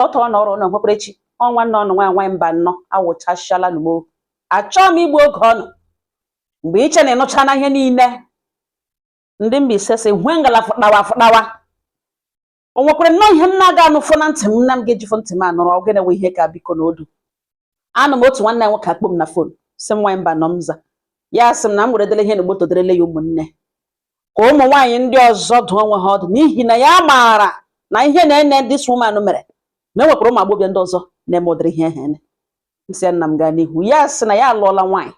Ọtọ ọ nọrọ ụnụ nwekwarechi ọnwa nọ ọnụ nwa nwaanyị mba nnọọ awụchasịala numo. Achọọ m igbu oge ọnụ mgbe iche na ịnụcha na ihe niile ndị Mbaise si hwe ngala fụtawa fụtawa. O nwekwara nnọọ ihe m na-aga anụfụ na ntị m na m ga-ejifụ ntị m anụrụ. Ọ gịnị wụ ihe ka biko na odu anụ m? Otu nwanne ya nwoke akpọ m na phone, sị m, "Nwaanyị mba nọ." M za ya, sị m na m were dele ihe n'ugbo toderele ya ụmụnne, ka ụmụ nwaanyị ndị ọzọ dụọ onwe ha ọdụ, n'ihi na ya maara na ihe na-ene this woman mere na enwekwara ụmụ agbọghọbịa ndị ọzọ na-eme ụdịrị ihe ha ene. M sị ya, "Nna m, gaa n'ihu." Ya sị na ya alụọla nwaanyị,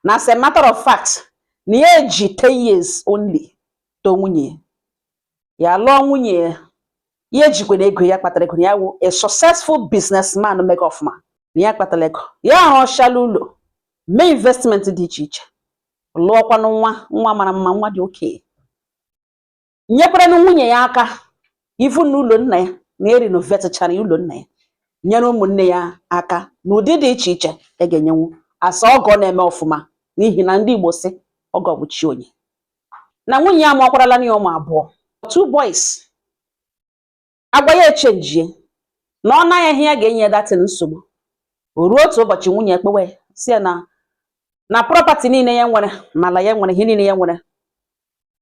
na as a matter of fact, na ya eji 10 years only too nwunye ya. Ya lụọ nwunye ya, ya ejikwana ego ya kpatara ego na ya wụ a successful businessman mega ọfụma, na ya kpatara ego ya, arụchala ụlọ, mee investment dị iche iche, lụọkwanụ nwa, nwa mara mma, nwa dị oke, nyekwaranụ nwunye ya aka ifu n'ụlọ nna ya, na e renovatechara ụlọ nna ya, nyere ụmụnne ya aka n'ụdị dị iche iche e ga-enyenwu asa ọgọ na-eme ọfụma, n'ihi na ndị Igbo sị ọgọ bụ chi onye. Na nwunye ya amụọkwarala ya ụmụ abụọ, two boys. Agwa ya echenjie na ọ naghị ihe ya ga-enye ya datin nsogbu. O ruo otu ụbọchị, nwunye ekpewe, si ya na property niile ya nwere, ma ala ya nwere, ihe niile ya nwere,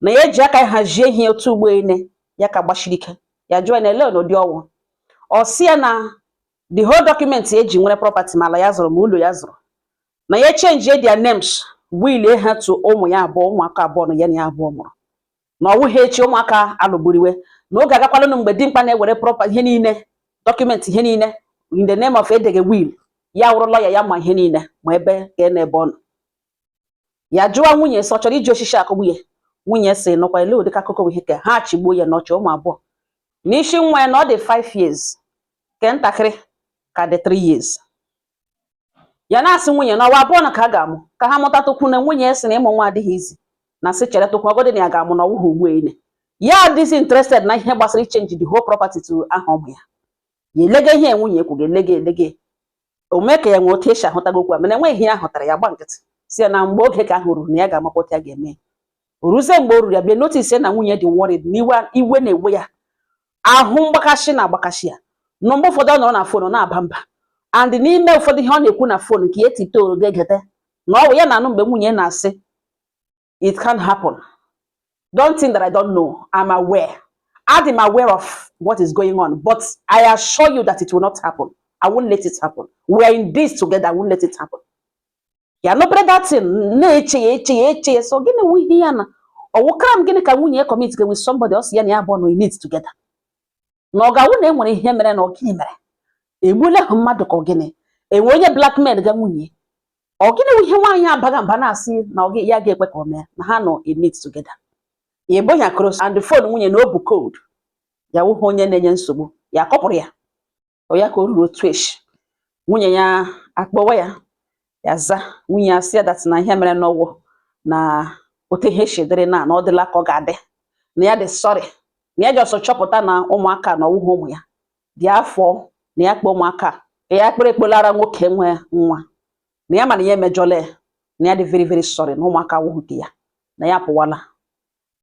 na ya eji aka ya hazie ihe otu ugbo ene ya ka gbachiri ike. Ya jụọ ya na ele n'ụdị ọnwụ. Ọ sị ya na the whole document eji nwere property, ma ala ya zụrụ, ma ụlọ ya zụrụ, na ya change their names, will ha to ụmụ ya abụọ, ụmụaka abụọ na ya na ya abụọ mụrụ, na ọ wụghị echi ụmụaka alụgburiwe, na oge agakwalanụ mgbe dimkpa na-ewere property ihe niile, document ihe niile, in the name of edege will. Ya wụrụ lawyer ya, ma ihe niile, ma ebe ka e na ebe ọ nọ. Ya jụọ nwunye sị ọ chọrọ iji osisi akụgbu ya. Nwunye sị nụkwa ele ụdịka akụkọ bụ ihe ka ha chigbuo ya n'ọchị. Ụmụ abụọ n'isi nwa ya na ọ dị 5 years, nke ntakịrị ka dị 3 years. Ya na-asị nwunye na ọwa abụọ na ka a ga-amụ ka ha mụta tukwu, na nwunye sị na ịmụ nwa adịghị izi, na sị chere tukwu ọgọdị na ya ga-amụ na ọwụghị ugbu ene. Ya adịghị interested na ihe gbasara ichange the whole property to aha ụmụ ya. Ya elege ihe nwunye ekwu ga-elege elege ome ka ya nwee otu esi ahụtago okwu a, mana enweghị ihe ya hụtara. Ya gba nkịtị, si ya na mgbe oge ka ahụ ruru na ya ga-amakwa otu ya ga-eme. O ruzie mgbe o ruru, ya bịa notice na nwunye dị worried, na iwe iwe na-ewe ya, ahụ mgbakasị na-agbakasị ya, na mgbe ụfọdụ ọ nọrọ na phone na-aba mba, and n'ime ụfọdụ ihe ọ na-ekwu na phone nke ya etitoolu ga-egete na ọ bụ ya na-anụ mgbe nwunye na-asị, "It can happen. Don't think that I don't know. I'm aware. I'm aware of what is going on, but I assure you that it will not happen. I won't let it happen. We are in this together. I won't let it happen." Ya nụbere datin na-eche ya, eche ya, eche ya, so gịnị wụ ihe ya na ọwụkara m? Gịnị ka nwunye ya commit with somebody? Ọ sị ya na ya abụọ nọ in it together, na ọ ga-awụ na e nwere ihe mere, na ọ gịnị mere egbuola hụ mmadụ, ka ọ gịnị enwe onye blackmail ga nwunye? Ọ gịnị wụ ihe nwaanyị abaghị mba na-asị na ọ ya ga-ekwe ka o mee, na ha nọ in it together? Ya ebo ya cross and phone nwunye na o bu code ya wụghị onye na-enye nsogbu, ya kọpụrụ ya. Ọ ya ka o ruru otu echi, nwunye ya akpọwa ya, ya za. Nwunye ya sị ya that na ihe mere n'ọgwụ na otu ihe si dịrị na ọ dịla ka ọ ga-adị, na ya dị sorry, na ya just chọpụta na ụmụaka na ọwụghị ụmụ ya dị afọ, na ya kpọọ ụmụaka ka ya kpere ekpelara nwoke nwe nwa, na ya mana ya emejọla ya, na ya dị very very sorry, na ụmụaka awụghị nke ya, na ya pụwala.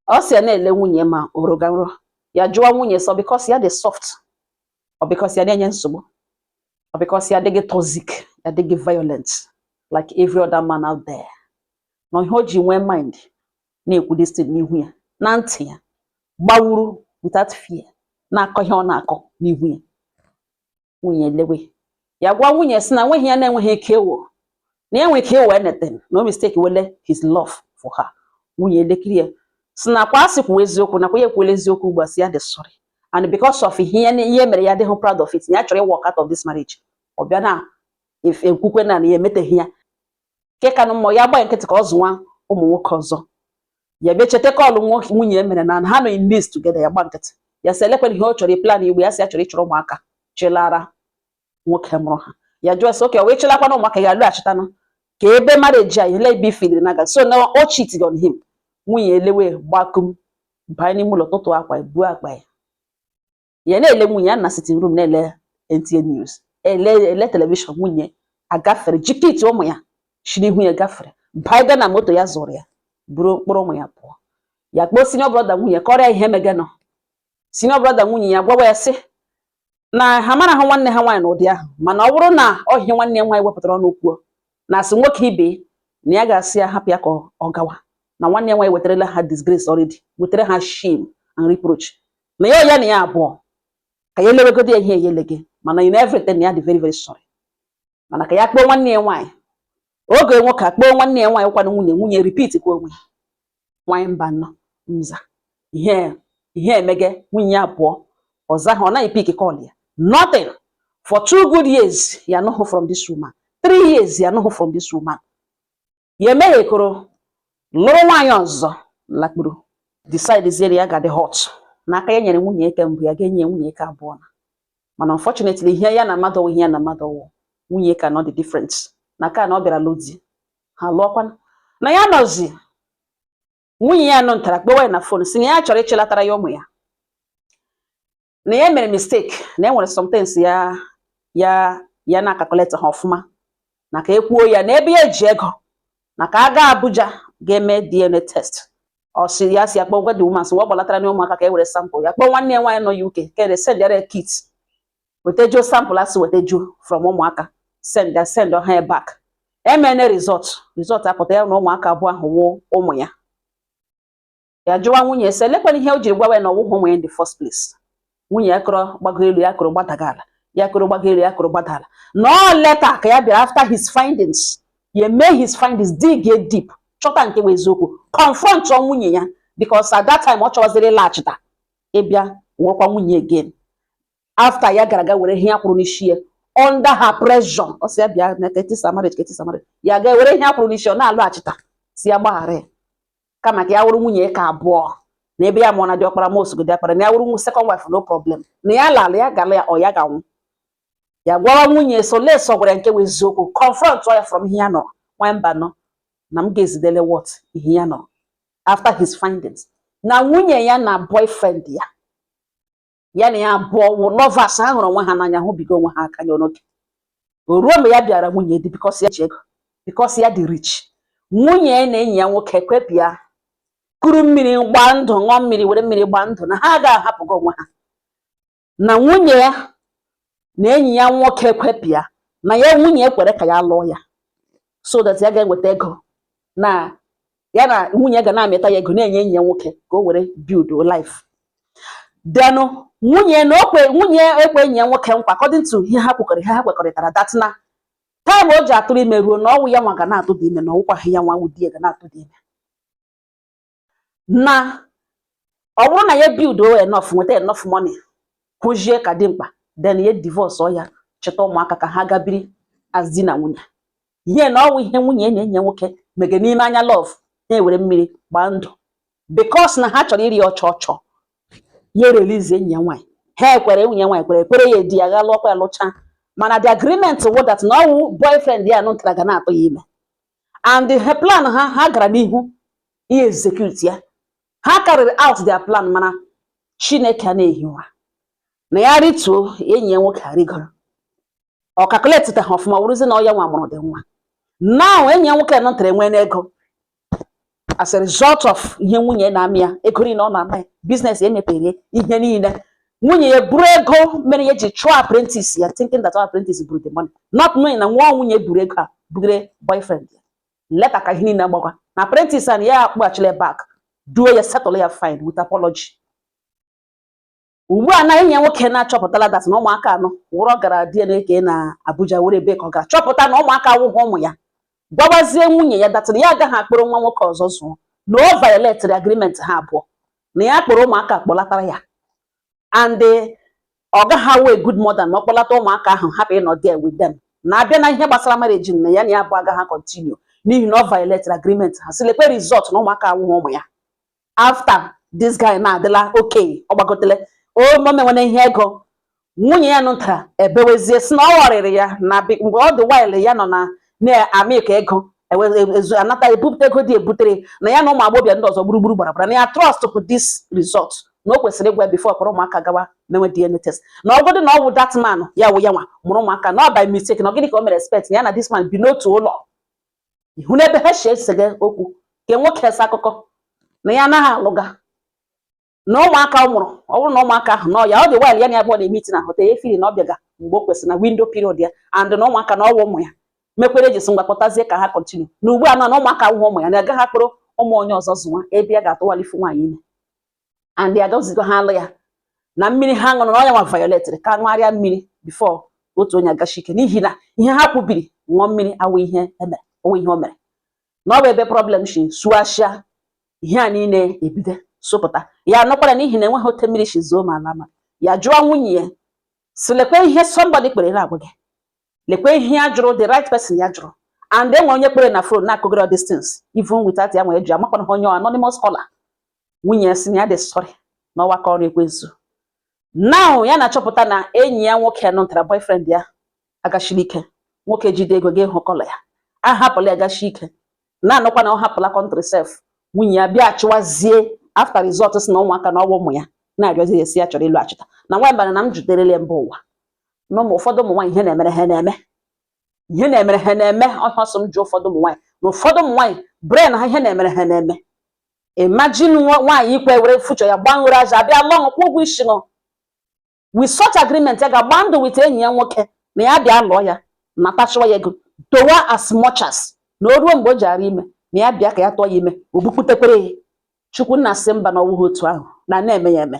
Ọ sị ya na-ele nwunye ma oroga nro. Ya jụọ nwunye sọ because ya dị soft, ọ because ya na-enye nsogbu, ọ because ya adịghị toxic, ya adịghị violent like every other man out there, na ihe o ji nwee mind na-ekwu this thing n'ihu ya na ntị ya gbawuru without fear, na-akọ ihe ọ na-akọ n'ihu ya. Nwunye lewe ya, gwa nwunye sị na nweghị ya na-enweghị ike ịwụ, na ya nwere ike ịwụ anything, no mistake wele his love for her. Nwunye elekiri ya, sị na kwa asị kwuo eziokwu, nakwa ya ekwuola eziokwu ugbu a, sị ya dị sorry, and because of ihe mere ya adịghị proud of it, ya chọrọ ịwalk out of this marriage. Ọ bịa na ekwukwe na ya emeteghị ya nke ka mmụọ ya gba ya nkịtị ka ọ zụnwa ụmụ nwoke ọzọ. Ya bịa cheta call nwunye ya mere na ha nọ in this together. Ya gba nkịtị. Ya sị elekwana ihe ọ chọrọ ịplan igbe ya, sị ya chọrọ ịchọrọ ụmụaka chịlara nwoke mụrụ ha. Ya jụọ sị oke wee chịlakwana ụmụaka ya lụghachitanụ ka ebe marriage a ele ebe ifidiri na so na o cheat on him. Nwunye elewe gbakum banye n'ime ụlọ, tụtụ akwa, buo akpa ya. Ya na-ele nwunye ya na sitting room, na-ele NTA news, ele ele television. Nwunye agafere jikiti ụmụ ya si n'ihu ya gafere banye na moto ya zụrụ ya, buru mkpụrụ ụmụ ya pụọ. Ya kpọọ senior brother nwunye, kọrọ ya ihe megenụ. Senior brother nwunye ya gwawa ya sị Na ha mara ahụ nwanne ha nwaanyị n'ụdị ahụ, mana ọ bụrụ na ọhịa nwanne ya nwaanyị wepụtara ọnụ kwuo na asị nwoke ibe na ya ga-asị ya hapụ ya ka ọ gawa, na nwanne ya nwaanyị wetarala ha disgrace already, wetara ha shame and reproach, na ya ya na ya abụọ ka ya elewegodi ya ihe eyelege. Mana in everything, na ya dị very very sorry, mana ka ya kpọọ nwanne ya nwaanyị. Oge nwoke akpọọ nwanne ya nwaanyị kwanụ nwunye, nwunye repeat kwa onwe ya. Nwaanyị mba nnọọ nza ihe ihe emege nwunye ya pụọ ọza ha, ọ naghị pick call ya, nothing for 2 good years. Ya anụghị from this woman. 3 years ya anụghị from this woman. Ya emeghekoro lụrụ nwaanyị ọzọ, lakpuru, decide ziere ya ga-adị hot n'aka. Ya nyere nwunye eke mbụ, ya ga-enye nwunye eke abụọ na, mana unfortunately, ihe ya na mmadụ wụ, ihe ya na mmadụ wụ nwunye ka nọ dị different na ka na ọ bịara lụ di ha lụọkwana. Na ya nọzi, nwunye ya nọ ntara kpọwa ya na phone, si na ya chọrọ ịchịlatara ya ụmụ ya, na ya mere mistake, na e nwere somethings ya ya ya na-acalculate ha ọfụma, na ka e kwuo ya na ebe ya eji ego na ka a gaa Abuja ga-eme DNA test. Ọ sị ya si akpọ gwa the woman, sị ọ gbalatara na ụmụaka ka e were sample. Ya kpọọ nwanne ya nwaanyị nọ UK ka e send ya kit, wetejuo sample, asị wetejuo from ụmụaka, send ya, send ha ya back. Emene result, result apụta, ya na ụmụaka abụọ ahụ wụ ụmụ ya. Ya jụwa nwunye sị elekwana ihe o jiri gwawa ya na ọwụghị ụmụ ya in the first place. Nwunye ya kọrọ gbago elu, ya kọrọ gbadaga ala, ya kọrọ gbago elu, ya kọrọ gbada ala, na ọ later ka ya bịara after his findings, ya eme his findings, dig deep, chọta nke bụ eziokwu, confront nwunye ya, because at that time ọ chọwaziri ịlaghachita ịbịa wụrụkwa nwunye again, after ya gara aga were ihe ya kwuru n'isi ya under her pressure. Ọ sị ya bịa na ketisa marriage, ketisa marriage, ya ga were ihe ya kwuru n'isi, ọ na-alọghachita si ya gbaghara ya, kama ka ya wụrụ nwunye ka abụọ na ebe ya mụọ na diọkpara ma osogo diọkpara, na ya wụrụ second wife, no problem, na ya lala ya gala ya, ọ ya ga-anwụ. Ya gwawa nwunye so leso gwara ya nke bụ eziokwu, confront ya from ihe ya nọrọ. Nwa mba nọ na m ga-ezidele what ihe ya nọrọ after his findings, na nwunye ya na boyfriend ya, ya na ya abụọ wụ lovers, ha hụrụ onwe ha n'anya, hụbigo onwe ha aka n'oge. O ruo mgbe ya bịara nwunye di, because ya ji ego, because ya dị rich, nwunye ya na enyi ya nwoke kwepịa kuru mmiri gbaa ndụ, ṅụọ mmiri, were mmiri gbaa ndụ, na ha agaghị ahapụgo onwe ha. Na nwunye ya na enyi ya nwoke kwepịa na ya, nwunye ya kwere ka ya lụọ ya so that ya ga-enweta ego, na ya na nwunye ga na-amịta ya ego, na-enye enyi ya nwoke ka o were build life. Then nwunye na okwe nwunye ekwe enyi ya nwoke nkwa, according to ihe ha kwekọrọ, ihe ha kwekọrịtara, that na time o ji atụrụ ime ruo, na ọwụ ya nwa ga na-atụ dị ime, na ọwụkwaghị ya nwa wụ di ya ga na-atụ dị ime, na ọ bụrụ na ya build enough, nweta enough money, kwụzie ka dị mkpa, then ya divorce ya, chịta ụmụaka ka ha ga biri as di na nwunye. Ihe na ọwụ ihe nwunye na enyi ya nwoke mege n'ime anya love, na-ewere mmiri gbaa ndụ, because na ha chọrọ iri ọchọ ọchọ ya release enyi ya nwaanyị. Ha ekwere, nwunye nwaanyị kwere ekwere ya di ya ga lụọkwa ya, lụcha. Mana the agreement wụ that na ọwụ boyfriend ya nụtara ga na-atụ ya ime, and the plan ha, ha gara n'ihu ihe execute ya, ha carried out their plan. Mana Chineke a na-ehi ụra na ya rituo, enyi ya nwoke arịgoro, ọ calculate ha ọfụma, wụrụzi na ọ ya nwa mụrụ dị nwa. Now enyi ya nwoke nọtara enwe n'ego as a result of ihe nwunye na-amị ya ego niile ọ na-ama ya, business emepere, ihe niile. Nwunye ya buru ego mere ya ji chụọ apprentice ya, thinking that apprentice buru the money, not knowing na nwa nwunye buru ego a bugere boyfriend ya. Later ka ihe niile gbakwa na apprentice a na ya akpọghachila back, duo ya, settle ya fine with apology. Ugbu a na enyi ya nwoke na-achọpụtala that na ụmụaka anọ wụrụ ọ gara DNA ka na Abuja were ebe ka ọ gara chọpụta na ụmụaka awụghị ụmụ ya, gwawazie nwunye ya that na ya agaghị akpọrọ nwa nwoke ọzọ zụọ, na o violate agreement ha abụọ, na ya kpọrọ ụmụaka kpọlatara ya, and ọ gaghị awụ a good mother na ọ kpọlata ụmụaka ahụ hapụ ịnọ there with them. Na abịa na ihe gbasara marriage, na ya na ya abụọ agaghị continue n'ihi na ọ violate agreement ha, si lekwe result na ụmụaka awụghị ụmụ ya. After this guy na-adịla okay, ọ gbagotele o momenwere ihe ego, nwunye ya nụtara ebewezie, si na ọ ghọrịrị ya na mgbe ọ dị while ya nọ na na-amị ka ego ezu anata ebupụta ego dị ebutere na ya na ụmụ agbọghọbịa ndị ọzọ gburugburu gbara gbara, na ya trust with this result, na o kwesịrị ịgwa ya before kpọrọ ụmụaka gawa mewe DNA test, na ọ bụgodị na ọ wụ that man ya wụ ya nwa mụrụ ụmụaka, na ọ by mistake, na ọ gịnị ka o mere expect, na ya na this man bi n'otu ụlọ ihu n'ebe ha si esege okwu. Nke nwoke ese akụkọ na ya anaghị alụga, Na ụmụaka ọ mụrụ, ọ bụrụ na ụmụaka ahụ nọ ya, ọ dị while ya na ya abụọ na-emeet na hotel, efiri na ọ bịaga mgbe o kwesịrị na window period ya, and na ụmụaka na ọwụ ụmụ ya mekwere eji sị ngwa kpọtazie ka ha continue. Na ugbu a nọ na ụmụaka awụghị ụmụ ya, na agaghị akpụrụ ụmụ onye ọzọ zụnwa ebe ya ga-atụwalifu nwaanyị ime, and ya agazigo ha alụ ya na mmiri ha ṅụrụ na ọnya nwa violetịrị ka ṅụgharịa mmiri before otu onye agachi ike, n'ihi na ihe ha kwubiri ṅụọ mmiri awụ ihe emere onwe ihe o mere na ọ bụ ebe problem shi suashia ihe a niile ebido sụpụta. Ya anụkwara n'ihi na enweghị ote mmiri shi zoo ma ala ma ya jụọ nwunye ya si, lekwe ihe somebody kpere na-agwa gị, lekwe ihe ya jụrụ the right person ya jụrụ, and enwe onye kpere na phone na-akụgoro distance even without ya nwere ji amakwana ha onye anonymous caller. Nwunye ya si na ya dị sorry na ọwaka ọrụ ekwensu. Now ya na-achọpụta na enyi ya nwoke nụtara boyfriend ya agachiri ike, nwoke jide ego ga ịhụ kọlọ ya ahapụla ya gachi ike, na-anụkwa na ọ hapụla country sef. Nwunye ya bịa chụwazie after result si na ụmụaka na ọwa ụmụ ya, na-arịọzi ya esi ya chọrọ ịlụ achịta na nwa mbana na m juderele mba ụwa na ụmụ ụfọdụ ụmụ nwaanyị, ihe na-emere ha na-eme, ihe na-emere ha na-eme ọhịa. Ọsọ m jụ ụfọdụ ụmụ nwaanyị na ụfọdụ ụmụ nwaanyị brain ha, ihe na-emere ha na-eme. Imagine nwaanyị ikwe were future ya gbanwere aja abịa lụọ, kwụ ụgwọ isi ṅụ with such agreement, ya ga-agba ndụ with enyi ya nwoke na ya bịa lụọ ya, natachụwa ya ego dowa as much as na o ruo mgbe o ji ara ime na ya bịa ka ya tụọ ya ime, o bukputekwere ya. Chukwu nna sị mba, na ọwụghị otu ahụ na na-eme ya eme.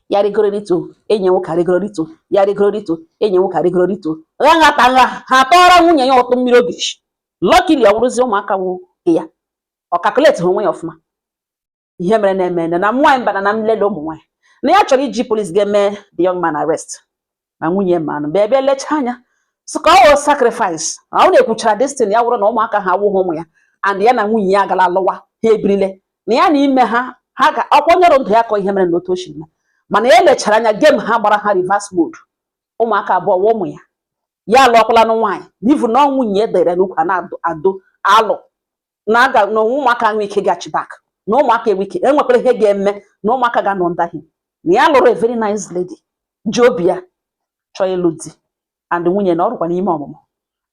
Ya rigoro rito, enyi ya nwoke arịgoro rito, ya rigoro rito, enyi ya nwoke arịgoro rito, gha nghata nha ha tọọrọ nwunye ya ụtụ mmiri ogirishi. Luckily, ọ bụrụzi ụmụaka wụ nke ya, ọ calculate onwe ya ọfụma. Ihe mere na-eme na nwaanyị mbana na nlele ụmụ nwaanyị na ya chọrọ iji police ga-eme the young man arrest, ma nwunye ma anụ bịa bịa lechaa anya so ka ọ wụ sacrifice ọ na-ekwuchara destiny ya wụrụ na ụmụaka ha awụghị ụmụ ya, and ya na nwunye ya agala alụwa, ha ebirile na ya na ime ha ha ga ọkwa onye ndụ ya kọ ihe mere na otu o siri mee. Mana ya lechara anya game ha gbara ha reverse mode, ụmụaka abụọ wụ ụmụ ya, ya alụọkwala na nwaanyị n'ivu na ọ nwunye ya dere n'ukwu a na-adụ alụ na aga na ụmụaka nwee ike gachi back, na ụmụaka enwe ike enwekwara ihe ga-eme na ụmụaka ga-anọ ndahi na ya lụrụ a very nice lady ji obi ya chọọ ịlụ di and nwunye na ọ rụkwa n'ime ọmụmụ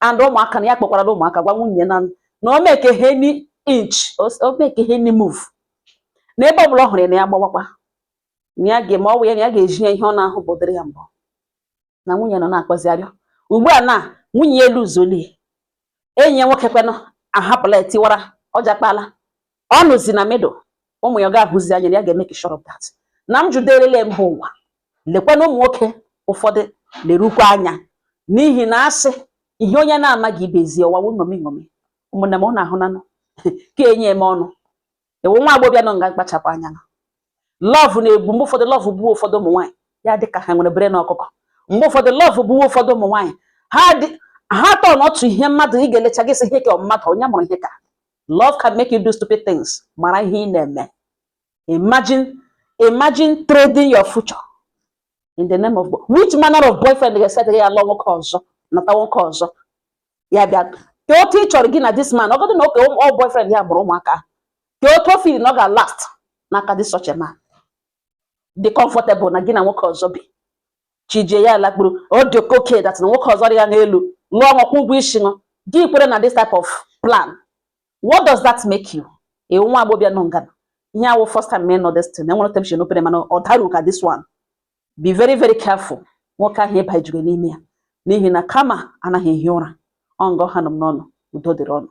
and ụmụaka, na ya kpọkwarala ụmụaka gwa nwunye na na o make ihe ni inch, o make ihe ni move na ebe ọbụla ọ hụrụ ya na ya gbawakwa na ya ga-eme ọwụ ya na ya ga-eji ya ihe ọ na-ahụ bụ dịrị ya mbụ. Na nwunye nọ na-akpọzi arịọ ugbu a na nwunye ya elu zoli enyi ya nwoke kwenụ ahapụla ya tiwara ọjakpala ọ nụzi na middle ụmụ ya ga-ahụzi anya na ya ga-eme sure of that. Na m juderele mba ụwa, lekwana ụmụ nwoke ụfọdụ lerukwa anya, n'ihi na asị ihe onye na-amaghị ibezi ọwawu ṅomi ṅomi. Ụmụnne m, ọ na-ahụ nanụ ka enye eme ọnụ ewu nwa agbọbịa nọ nga mkpachapụ anya nọ. Love na-egbu mgbe ụfọdụ, love gbuo ụfọdụ ụmụ nwaanyị ya dị ka ha nwere bere na ọkụkọ. Mgbe ụfọdụ love gbuo ụfọdụ ụmụ nwaanyị ha dị ha tọ n'otu ihe mmadụ ị ga-elecha gị sị ihe ka mmadụ onye mụrụ ihe ka love can make you do stupid things. Mara ihe ị na-eme. Imagine, imagine trading your future in the name of which manner of boyfriend ga-ese ya lụọ nwoke ọzọ, nata nwoke ọzọ ya bịa ka otu ị chọrọ gị na this man ọgọdụ na oke ọ boyfriend ya mụrụ ụmụaka, ka otu o feel na ọ ga-last n'aka this such a man dị comfortable na gị na nwoke ọzọ bi chijie ya lakpuru ọ dị oke that na nwoke ọzọ dị ya n'elu lụọ nwakwa ụgwọ isi ṅụ gị kwere na this type of plan. What does that make you? Ewu nwa agbọbịa nọ ngana ihe awụ first time me nọ this thing enwere temptation opere, mana ọ daru ka this one. Be very, very careful nwoke ahụ ịba juru n'ime ya, n'ihi na kama anaghị ehi ụra ọ ngọ ha nọ m n'ọnụ. Udo dịrị ọnụ.